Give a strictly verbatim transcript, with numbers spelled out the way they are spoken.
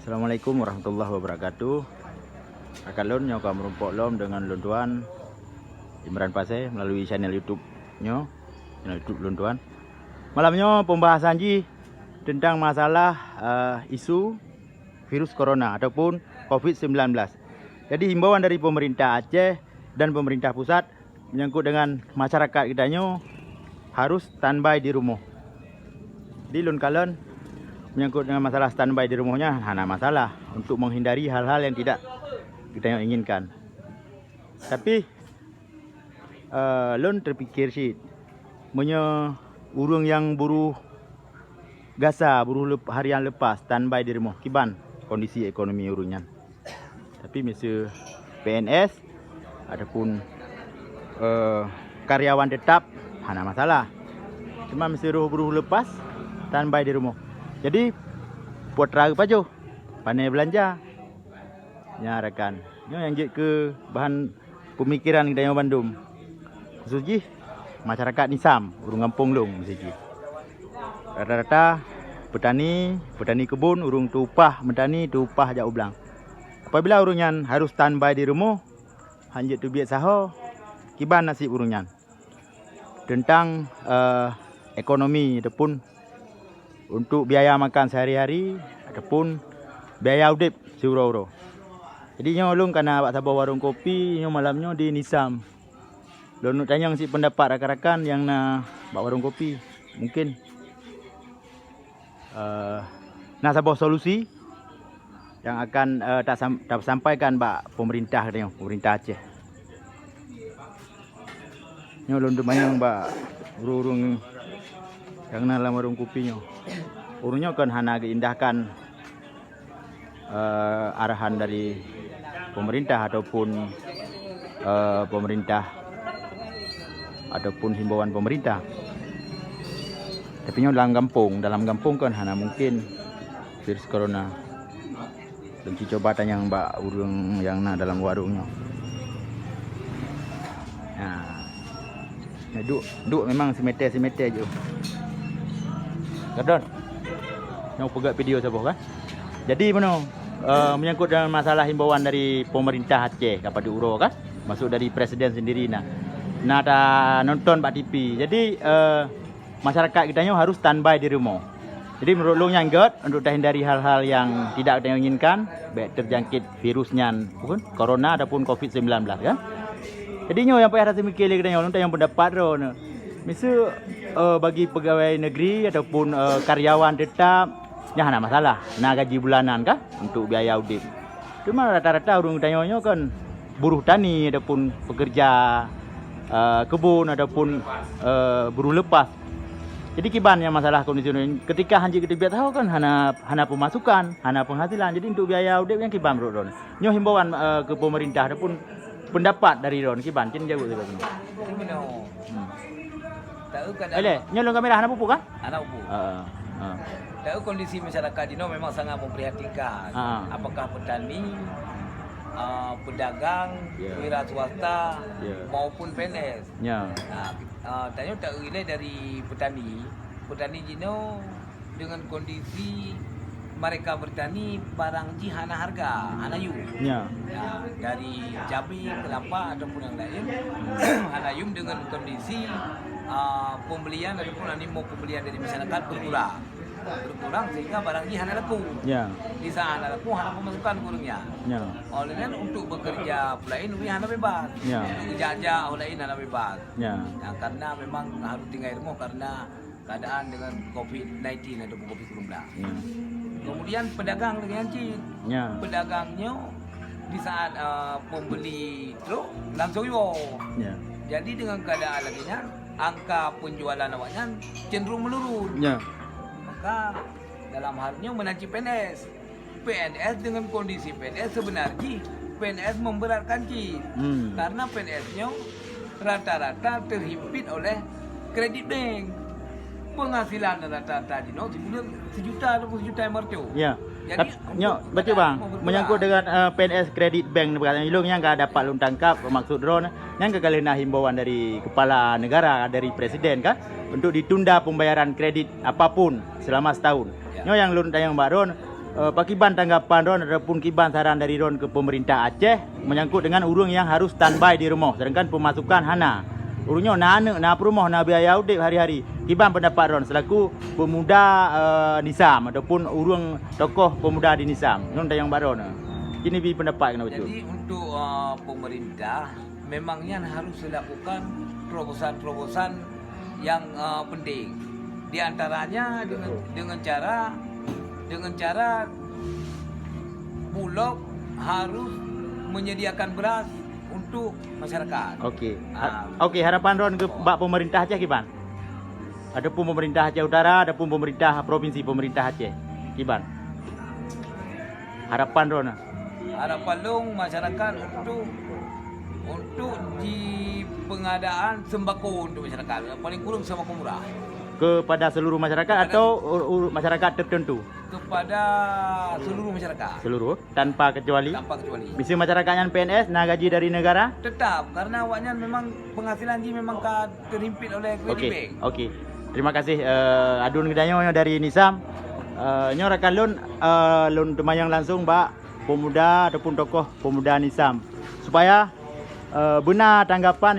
Assalamualaikum warahmatullahi wabarakatuh. Rakan lôn nyoe ka meurumpok lom deungon lôn tuan Imran Pasé melalui channel YouTube nyoe, channel YouTube lôn tuan. Malam nyoe pembahasan jih tentang masalah, eh, isu virus corona ataupun covid sembilan belas. Jadi himbauan dari pemerintah Aceh dan pemerintah pusat menyangkut dengan masyarakat geutanyoe harus standby di rumoh. Di lôn kalon menyangkut dengan masalah standby di rumoh nyan hana masalah untuk menghindari hal-hal yang tidak geutanyoe inginkan. Tapi, eh, lôn terpikir cit, meunyoe ureuëng nyang buruh gasa, buruh lep-, harian leupah standby di rumoh, kiban kondisi ekonomi ureuëng nyan. Tapi miseue P N S ataupun, eh, karyawan tetap hana masalah. Cuma miseue roh buruh leupah standby di rumoh. Jadi putra geupajoh, pane beulanja. Nyan rakan. Nyoe nyang jeuet keu bahan peumikiran geutanyoe bandum. Khusos jih masyarakat Nisam, ureuëng gampông lôn meusti jih. Rata-rata peutani, peutani keubon, ureuëng teu upah meutani, teu upah jak u blang. Apabila ureuëng nyan harus standby di rumoh, han jeuet teubiet saho, kiban nasib ureuëng nyan? Teuntang, eh, ekonomi ataupun untuk biaya makan sehari-hari ataupun biaya udeb siuroe-uroe. Jadi nyoe lôn ka na bak saboh warong kopi nyoe malam nyoe di Nisam. Lôn neuk tanyong cit peundapat rakan-rakan nyang na bak warong kopi. Mungkin, eh, na saboh solusi nyang akan, eh, tasam-, tasampaikan bak pemerintah geutanyoe, pemerintah Aceh. Nyoe lôn teumanyong bak ureuëng-ureuëng nyang na lam warong kopi nyoe. Ureuëng nyoe kon hana geuindahkan, eh, arahan dari pemerintah ataupun, eh, pemerintah ataupun himbauan pemerintah. Tapi nyoe dalam gampông, dalam gampông kon hana mungkin virus corona. Lôn cuba tanyong bak ureuëng nyang na dalam warong nyoe. Ha. Nyoe duek, duek memang simeter-simeter jih. Gadon. Nyoe peugah video saboh kan? Jadi meunoe, eh, menyangkut dengan masalah himbauan dari pemerintah Aceh ka padub uroe kan? Masuk dari presiden sendiri na. Na ta nonton bak T V. Jadi, eh, masyarakat geutanyoe harus standby di rumoh. Jadi menurut lôn nyan gét untuk tahindari hal-hal yang tidak kita inginkan, baik terjangkit virus nyan pun corona ataupun covid sembilan belas kan. Jadi nyoe yang payah rasa mikir lé geutanyoe, lôn tanyong pendapat droe. Miseue, eh, bagi pegawai negeri ataupun, eh, karyawan tetap, nyan hana masalah. Na gaji bulanan kan untuk biaya udeb. Cuma rata-rata ureuëng geutanyoe nyoe kan buruh tani ataupun pekerja, eh, kebun ataupun, eh, buruh lepas. Jadi kiban nyang masalah kondisi nyoe, ketika han jeuet geuteubiet saho kan hana, hana pemasukan, hana penghasilan. Jadi untuk biaya udeb nyan kiban menurut droen. Nyoe himbauan, eh, keu pemerintah ataupun pendapat dari droen kiban cen jaweueb sagai nyoe. Hmm. Tahu kadang Ele, nyoe lôn kamera hana pupuk kan? Hana pupuk. Heeh. Ha. Tahu kondisi masyarakat di nyoe memang sangat memprihatinkan. Ha. Apakah petani, ah, pedagang, Ya. wira swasta Ya. maupun P N S. Ya. Ah, ah, tanyoe tahu ilée dari petani. Petani di nyoe dengan kondisi mereka bertani barang jih hana harga, hana yum. Ya. Ya, dari cabai, kelapa ataupun yang lain, hana yum dengan kondisi, ah, pembelian ataupun animo pembelian dari masyarakat berkurang. Berkurang sehingga barang jih hana laku. Ya. Di saat hana laku, hana pemasukan gurunnya. Ya. Oleh kan untuk bekerja pula ini hana bebas. Ya. Untuk kerja-kerja oleh ini hana bebas. Ya. Ya, karena memang harus tinggal di rumah karena keadaan dengan covid sembilan belas ataupun covid sembilan belas. Ya. Kemudian pedagang lagi nyan cit. Ya. Pedagang nyoe di saat, uh, pembeli trok langsung yo. Ya. Jadi dengan keadaan lagi nyan, angka penjualan awaknyan cenderung menurun. Ya. Maka dalam hal nyoe meunan cit P N S. P N S dengan kondisi P N S sebenarnya P N S memberatkan cit. Hmm. Karena P N S nyoe rata-rata terhimpit oleh kredit bank. Penghasilan rata-rata di nyoe sebulan sejuta ataupun sejuta lima ratus. Ya. Jadi, Tap-, untuk nyoe, betul, Bang. Menyangkut dengan, eh, P N S kredit bank ni, perkataan ilong yang ka dapat lôn tangkap, maksud droen, yang ka kali na himbauan dari kepala negara, dari presiden kan, untuk ditunda pembayaran kredit apapun selama setahun. Ya. Nyoe yang lôn tanyong bak droen, Eh, pakiban tanggapan droen ataupun kiban saran dari droen keu pemerintah Aceh menyangkut dengan ureuëng yang harus standby di rumoh, sedangkan pemasukan hana? Ureuëng nyoe na aneuk, na peurumoh, na biaya udeb hari-hari. Kiban pendapat droen selaku pemuda, eh, Nisam ataupun ureuëng tokoh pemuda di Nisam? Nyoe tanyong bak droen. Kini bi pendapat kena betul. Jadi untuk, eh, pemerintah memang nyan harus dilakukan terobosan-terobosan yang, eh, penting. Di antaranya dengan, dengan cara, dengan cara Bulog harus menyediakan beras untuk masyarakat. Okey. Ha-, Ah. okey, harapan droen keu bak pemerintah Aceh kiban? Ataupun pemerintah Aceh Utara ataupun pemerintah provinsi, pemerintah Aceh kiban? Harapan droen. Harapan lôn masyarakat untuk, untuk di pengadaan sembako untuk masyarakat. Paling kurang sembako murah. Kepada seluruh masyarakat atau ur-, ur-, masyarakat tertentu? Kepada seluruh masyarakat. Seluruh, tanpa kecuali? Tanpa kecuali. Miseue masyarakat nyan P N S, na gaji dari negara? Tetap, karena awaknyan memang penghasilan jih memang ka terhimpit oleh Okey, Kredibank. Okey. Terima kasih, eh, adun geutanyoe nyoe dari Nisam. Eh, nyoe rakan lôn, eh, lôn teumanyong langsung bak pemuda ataupun tokoh pemuda Nisam supaya, eh, beuna tanggapan